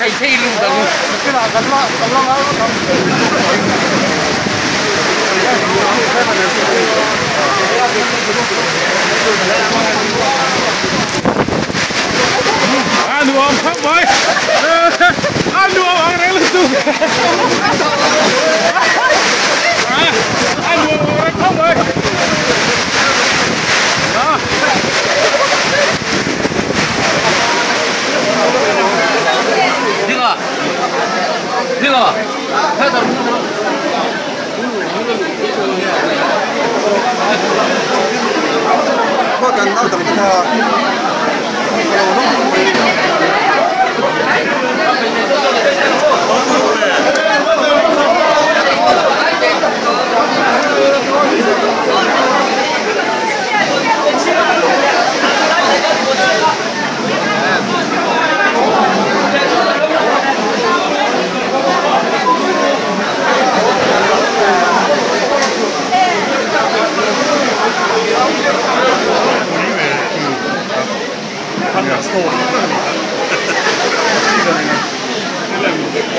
Thei thei lut ang u. Nakinah kan la kan la ngai vek ang. A nuam khawp mai. A nuam ang reng lutuk. A nuam ang reng khawp mai. Dinga. Dinga. Kan nautang te kha a lo hlawm mai a ni.